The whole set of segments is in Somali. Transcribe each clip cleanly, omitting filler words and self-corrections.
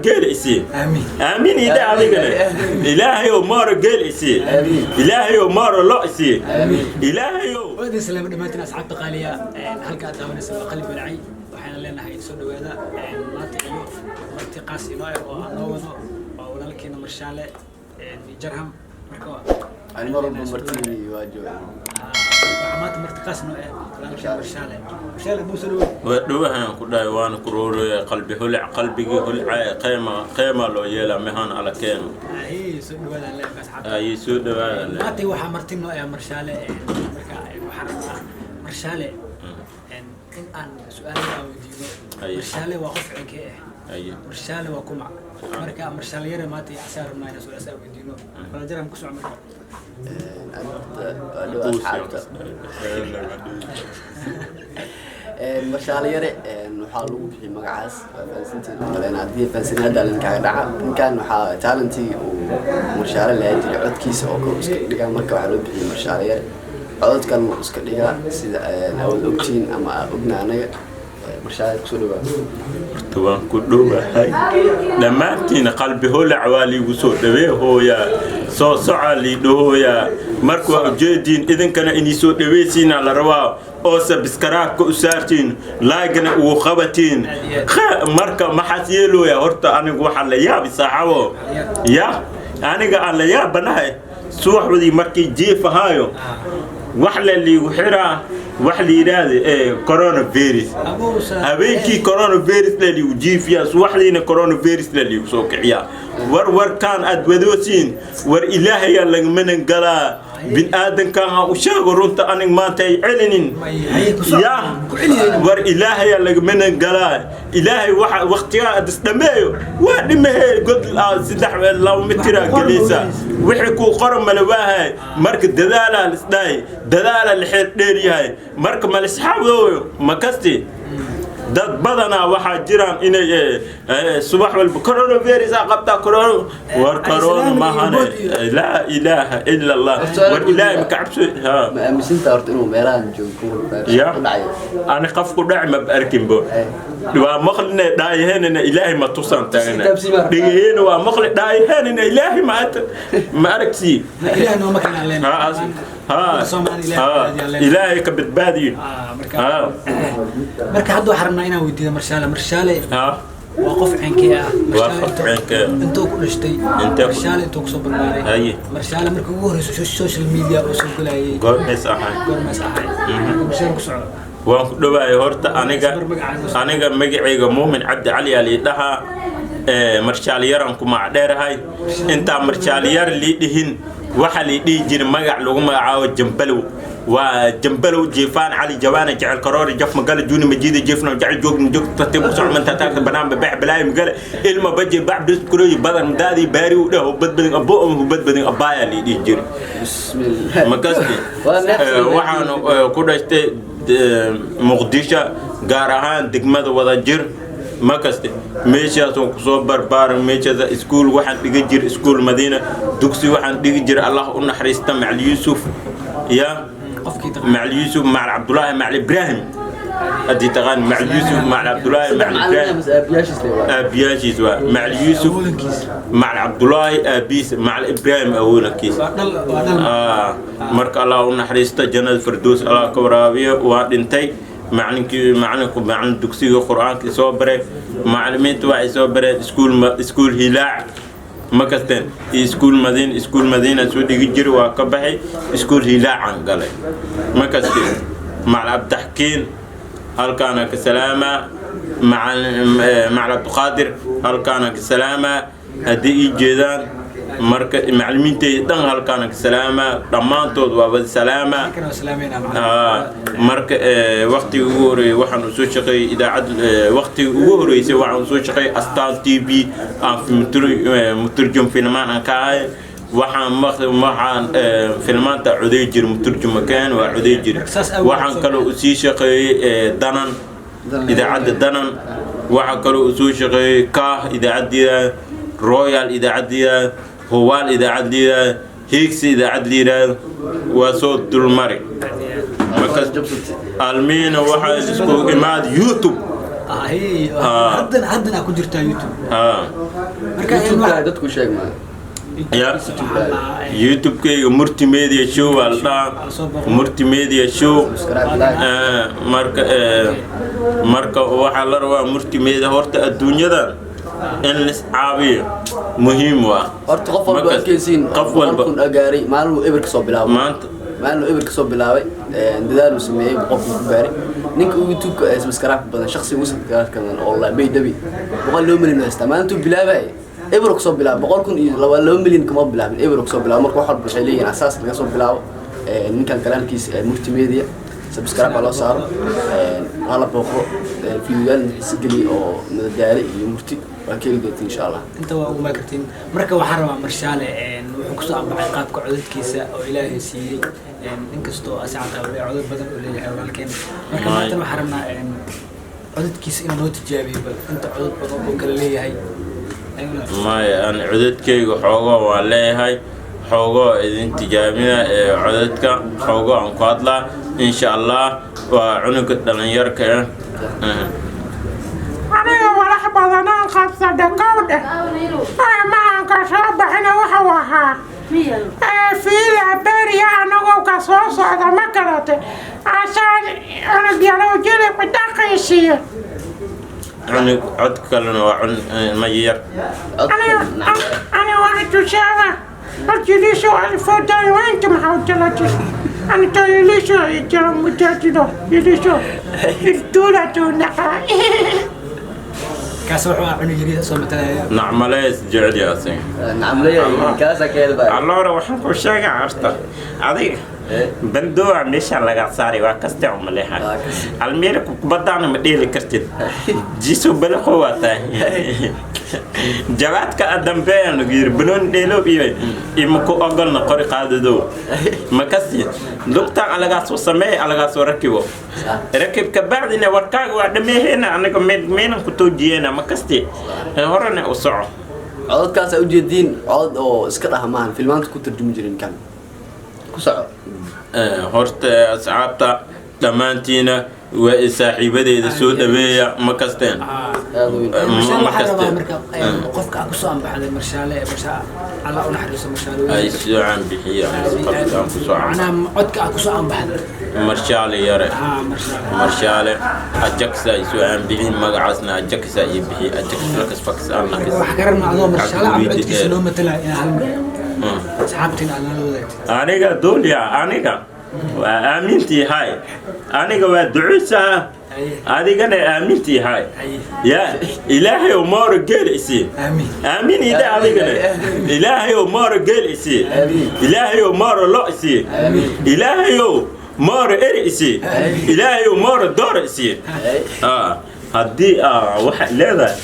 Geel isii. Aamiin. Aamiin ida adigana. Ilaahayow, mooro geel isii. Ilaahayow, mooro lo isii. Ilaahayow. Waa idin salaamo dhammaantiin, asxaabta qaaliya. Halka aad daawanaysa waa Qalbi Walacay. Waxaana leenahay soo dhawaada. Maanta iyo marti qaas inoo ah oo aan noo wado waa walaalkeena Marshaale Jarham. Marka Ani mar walba martidii waa jooga. Waxaa maanta marti qaas inoo ah walaalkeena Marshaale. Marshaale, buu soo dhawaada. Waa dhowahan ku dhahay, waana ku rooraya. Qalbi holac, qalbigii holcaya, qeyma qeyma loo yeelaa mehaan ala keeno. Ahey, soo dhawaada aan leenahay, asxaabta. Ayay soo dhawaada le. Maanta waxaa marti noo ah Marshaale. Marka waxaan rabnaa Marshaale in aan su-aalo aan weydiino. Marshaale waa qof cinkee ah? Marshaale waa kuma? Marka Marshaale yare maanta iyo asaa rabnaa inaan su-aal weydiino. Wala Jaram, ku soco marka. Ani horta waa dhow, asxaabta. Marshaale yare waxaa lagu bixiyay magacaas, waa fahansantiin maleen. Haddii fahansaneen, hadda ninkaaga dhaca. Ninkan waxaa talentii uu Marshaale lahaa jiray, codkiisa oo kale iska dhigaa. Marka waxaa loo bixiyay Marshaale yare. Codod kalena uu iska dhigaa, sida awood ogtiin ama aan ogna anaga. Marshaale, kusoo dhawaa. Horta waan ku dhowahay dhammaantiin. Qalbi holac waa liigu soo dhawee hooyaa, soo socaa lii dhahooyaa. Marka waa ujeediin, idinkana inay soo dhaweysiinaa la rabaa oo subscribe-ka u saartiin, like-gana ugu qabatiin. Marka maxaas yeelooyaa? Horta anigu waxaa la yaabi saaxabo ya aniga aan la yaabanahay, subaxdii markii jiif ahaayo wax la liigu xiraa, wax la yidhaahda coronavirus. Habeenkii coronavirus la liigu jiifiyaa, subaxdiina coronavirus la liigu soo kiciyaa. War warkaan aad wadoosiin, war ilaahayaa lagamanan galaa. Bin aadankan ha u sheego runta, anig maanta ay celinin ya. War ilaahayaa lagamanan galaa. Ilaahay waxa waqtigaa aad isdhameeyo waa dhimahee, god 3 2 mitira gelaysa, wixii kuu qoran male waahay. Marka dadaalaa lisdhahay, dadaalaa la xeel dheer yahay. Marka malisxaabdooyo ma kasti. Dad badanaa waxaa jiraan inay subax walba coronavirus aa qabtaa, corona. War corona mahane, laa ilaaha ila Allah. War ilaahay maka cabso ha. Ma aaminsantaa horta inuu meelahan joogo coronavirus Ya. ku dhacayo? Ani qof ku dhac ma arkinbo, waa maqline dhaayaheynana ilaahay ma tusaan taagna. Dhegaheyna waa maqli, dhaayaheynana ilaahay ma ma aragsi. Ilaah nooma keenaan leenahay. Ha. Soomaali ha. Ilaahay. Ilaahay ka badbaadiyo. Marka marka hadda waxaan rabnaa inaan weydiiyo Marshaale. Marshaale waa qof ceenkee ah? Waa qof ceenkee ah. Intuu ku dhashtay? Marshaale intuu kusoo barbaaray? Marshaale markii ugu horreysay social media oo soo galayay Goormays ahay? Goormays ahay? Marka Marshaale, ku soco. Waan ku dhawaayay. Horta aniga magacayga Muumin Cabdi Cali aa lii dhahaa, Marshaal yaran ku magac dheerahay. Intaa Marshaal yar lii dhihin, waxaa lii dhihi jiray magac lagu magacaabo Jambalow. Waa Jambalow Jiifaan Cali Jawaana Jecel Karoori Jaf Magala Juuni Majiida Jiifna Jecel Joog Joog Tartiib ku socon manta taagta banaan babax balaayo magala ilma baje bac bis kuroyi badan daadii baari u dheh badbadin abbo badbadin abbaaya lii dhihi jiray. Bismillah. Makasti. Waa neefsi. Waxaan ku dhashtay Muqdisho, gaar ahaan degmada Wadajir. Ma kaste, meeshaasoo kusoo barbaaran. Meeshaas iskuul waxaan dhigi jiray iskuul Madiina, dugsi waxaan dhigi jiray, Allah u naxariista, Macali Yuusuf ya. Qofkii taqaan. Macali Yuusuf, Macal Cabdulaahi, Macal Ibraahim haddii taqaan, Macal Yuusuf, Macal Cabdulaahi, Macal Ibraahim. Aabiyaashiis le waa. Aabiyaashiis waa Macal Yuusuf. Awoodankiis. Macal Cabdulaahi aabiis, Macal Ibraahim awoodankiis. Waa dhal, waa dhal. Marka Allah u naxariista, jannada firdows Allah ka waraabiyo. Waa dhintay macalinkii, macalinku, macalin dugsiga qur-aanka soo baray. Macalimiinta waxay soo bareen iskuul iskuul Hilaac, ma kasteen, iyo iskuul Madiina. Iskuul Madiina soo dhigi jiray, waa ka baxay, iskuul Hilaacan galay. Ma kasteen, macal Abdaxkiin halkaana ka salaamaa, macal macal Cabdiqaadir halkaana ka salaamaa haddii ii jeedaan. Marka macalimiintayda dhan halkaana ka salaamaa, dhammaantood waa wada salaamaa. Ninkan waa salaameynaa macallin. Marka waqtigii ugu horeeyay waxaan usoo shaqeeyey idaacad, waqtigii ugu horeysay waxaan usoo shaqeeyey Astaan TV, aan muturjum filmaan aan ka ahay. Waxaan waxaan filmaanta coday jir, muturjumakeen waa coday jir. Saas awgeed Waxaan kaloo usii shaqeeyey Danan, idaacadda Danan. Waxaa kaloo usoo shaqeeyey Kaah idaacaddiida, Royal idaacaddiida, Huwaal idaacaddiida, Hiigsi idaacad liiraado. Waa soo dulmari. Marka Almiina waxaa isku imaad YouTube. Ahi, haddana ku jirtaa YouTube. Ah. Marka YouTube-ka dadku sheeg ma. Ya, YouTube-kayga Murti Media Show waa la dhahaa, Murti Media Show. Subscribe, like. Marka waxaa la rabaa Murti Media. Horta adduunyadan in lis caawiyo muhiim waa. Horta qof walba arkaysiin, qof walba 100,000 gaaray maalin uu eber kasoo bilaabay. Maanta. Maalin uu eber kasoo bilaabay, dadaal uu sameeyey 100,000 ku gaaray. Ninka uu YouTube-ka ee subscribe badan, shakhsiga ugu subscribe badan oo la bay dhabi 102 milyan haystaa. Maalintuu bilaabay eber kasoo bilaabay, 100,000 iyo 2 milyan kama bilaabin, eber kasoo bilaabay. Marka wax walba waxay leeyihiin asaas laga soo bilaabo. Ninkan kanaalkiisa Murti Media subscribe baa loo saaro, hala booqdo, fiidiyoyaal xiise geliya oo madadaalo iyo murti waa ka heli doonta insha Allah. Inta waa ugu maakartiin. Marka waxaan rabaa Marshaale, wuxuu kusoo anbaxay qaabka codadkiisa oo Ilaahay siiyey, inkastoo asacata uu codad badan uu leeyahay walaalkeen. Marka maanta waxaan rabnaa codadkiisa inuu noo tijaabiyo, bal inta codad badan oo kala leeyahay. Maya, aan codadkayga xoogo waan leeyahay, xoogoo idin tijaabina ee codadka xoogoo aan ku hadlaa insha Allah. Waa cunuga dhalinyarka ah. Aniga walax badanaan qabsada kowdha maanka soo baxina wuxuu ahaa fiila beriya anagoo ka soo socda ma garate asaan cunug yarow jilib dhaqiisiyo. Cunug cod kalena waa mayar. Ani waxa tushaada horjiliisho alfoodayo inta maxaa jalati anta ilisho jara mujaajido ilisho iltuula tuunaqaa. Kaas wuxuu ahaa cunug yariisa soo matalaya. Nacmalees jecel yahay asaga. Nacamleya kaasa ka helbaa. Allora waxaan ku sheegaa horta adiga bandooa meesha laga saaray waa kaste umaleha. Waa kaste. Almeera kubadaana ma dheeli kartid, jiso balaqo waa tahay jawaadka dambeeyaan lagu yiri banooni dheelo iyo ima ku ogolna qori qaadadow ma kasi lugtaan alagaa soo sameey, alagaa soo rakibo rakib ka bacdina warkaaga waa dhameehena anaga meenan ku toojiyena ma kasti horena u soco. Codadkaas ay ujeediin codad oo iska dhaha maahan, filmaanta ku tarjumi jirin kan ku soco. Horta asxaabta dhammaantiina waa i saaxiibadeeda soo dhaweeya ma kasteen. Aad weyn. Marshaale, Ma waxaan rabaa kasteen. Marka qofka aan kusoo anbaxday Marshaale, Marsha Allah u naxariisto Marshaale. Ay soo bixiya qofka aan kusoo macnaha codka aan kusoo anbaxday. Marshaale yare. Haa, Marshaale. Marshaale ajaksa ay soo bixin, magacaasna ajaksa iyo bixiy ajaks lakas fakas aan lakas. Waxaa ka rabnaa adoo Marshaale ama Cabdi codkiisa Dheer. noo matalaya inaa hal mar asxaabtiin aad nala wadaagtid. Aniga duulya, aniga waa aamintii hay, aniga waa ducuusaha. Adigana aamintii hay. Ya Ilaahay oo mooro geel isii. Aamiin. Aamin ida adigana. Ilaahay oo mooro geel isii. Ilaahay oo mooro lo isii. Ilaahay oo mooro eri isii. Ilaahay oo mooro dooro isii. Haddii waxaad leedahay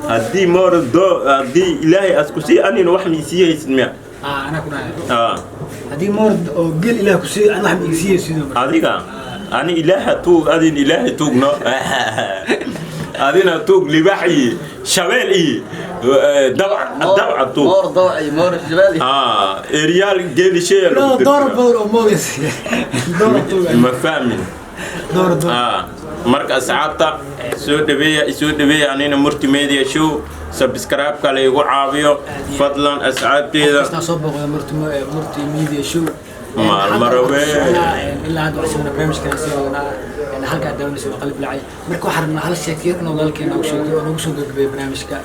haddii mooro doo haddii Ilaahay aad ku sii anina wax ma isii haysid miya? Anaa ku dhahay haddii moor oo geel Ilaah ku siiyo an wax ma igsiiyo sidoo marka. Adiga ani Ilaaha tuug, adin Ilaaha tuugno, adina tuug libaax iyo shabeel iyo dabca tuug. Moor dawci, moor shabaali. Eryaal geelisheeya lagu door dirtira. Badan oo moodaysa door tuug. Ma fahmin. Door door. Marka asxaabta soo dhaweeya, isoo dhaweeya anina Murti Media Show subscribe-ka la igu caawiyo fadlan asxaabteeda. Kastaa soo booqda Murti Media Show. Maalmarawe. Ilaa hadda waxaan barnaamijkan sii wadanaa halka aad daawanaysa waa Qalib Lacay. Marka waxaan rabnaa hal sheeko yar inuu walaalkeena noogu sheego oo noogu soo gabagabeeyo barnaamijka.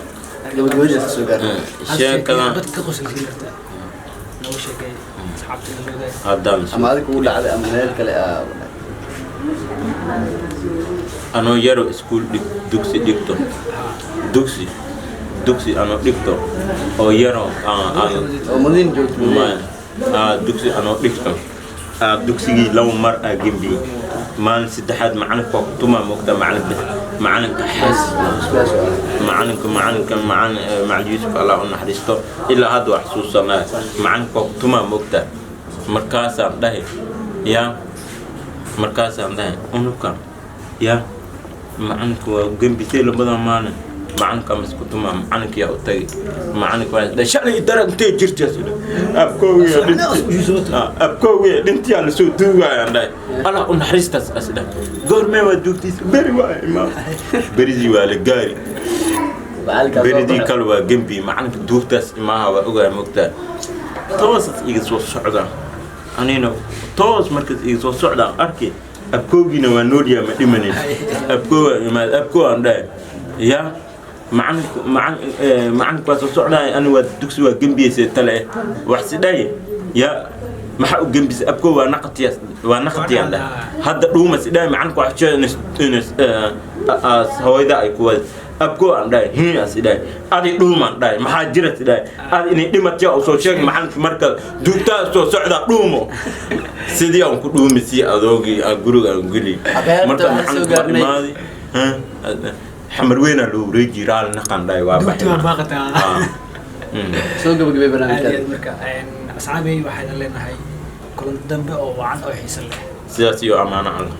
Gabagabadiisa soo gaartay. Hal sheeko yar Sheekadan dadka ka qosolsiin karta noogu sheekay, asxaabta la wadaag. Haddaan ama adiga kugu dhacday ama meel kale aa. Anoo yaro iskuul dhig, dugsi dhigto, dugsi anoo dhigto oo yaro oo Madiina joogto? Dugsi anoo dhigto dugsigii laba mar aa gembiyey. Maalin saddexaad macalinka waa kutumaa moogta, macalinka macalinka xaas macalinka macalinka macalin macalin Yuusuf, Allah u naxariisto, ilaa hadda waa xasuusanaa. Macalinka waa kutumaa moogta, markaasaan dhahay yaa, markaasaan dhahay unuka yaa macalinka waa gembisay labada maalin. Macalinka ma isku tumaa, macalinkiyaa u tagay. Macalinka waa isdhahay, shalay dara intee jirtaas? Abkoogiya abkoogiya dhintiyaa lasoo duugaayaan dhahay, Allah u naxariistaas as dhahay. Goormee waa duugtiisa? Beri waa imaam, beridii waa la gaari. Macalinkaas waa beridii baxay. Kale waa gembi macalinka duugtaas imaaha, waa ogaa mogtaa. Toosas iga soo socdaan, anina toos markaas iga soo socdaan arki. Abkoogiina waa noolyaa, ma dhimanin. Abkooga imaad, abkoo aan dhahay ya macalinka macalinka waa soo socdaay, ani waa dugsi waa gembiyeysay tale eh wax si dhahay ya maxaa u gembisay abkoo? Waa naqatiya, waa naqatiyaan dhahay. Hadda dhuuma si dhahay macalinka wax sheegay in hooyada ay ku wada abkoo aan dhahay hin as dhahay, adi dhuumaan dhahay, maxaa jira si dhahay, adi inay dhimatya u soo sheeg macalinka marka duugtaa soo socdaa dhuumo. Sidii aan ku dhuumi si adoogii aan guriga aan geli. Abeerta marka waxaan soo macalinka waa gaarnay. Imaadi xamar weynaa loo wareeji raali naqan dhahay waa Duugti waa baxay. baaqataa. Soo gabagabay Aad iyo barnaamijkaada. aad. Marka asxaabey, waxayna leenahay kulan dambe oo wacan oo xiiso leh. Sidaas iyo amaano Allah.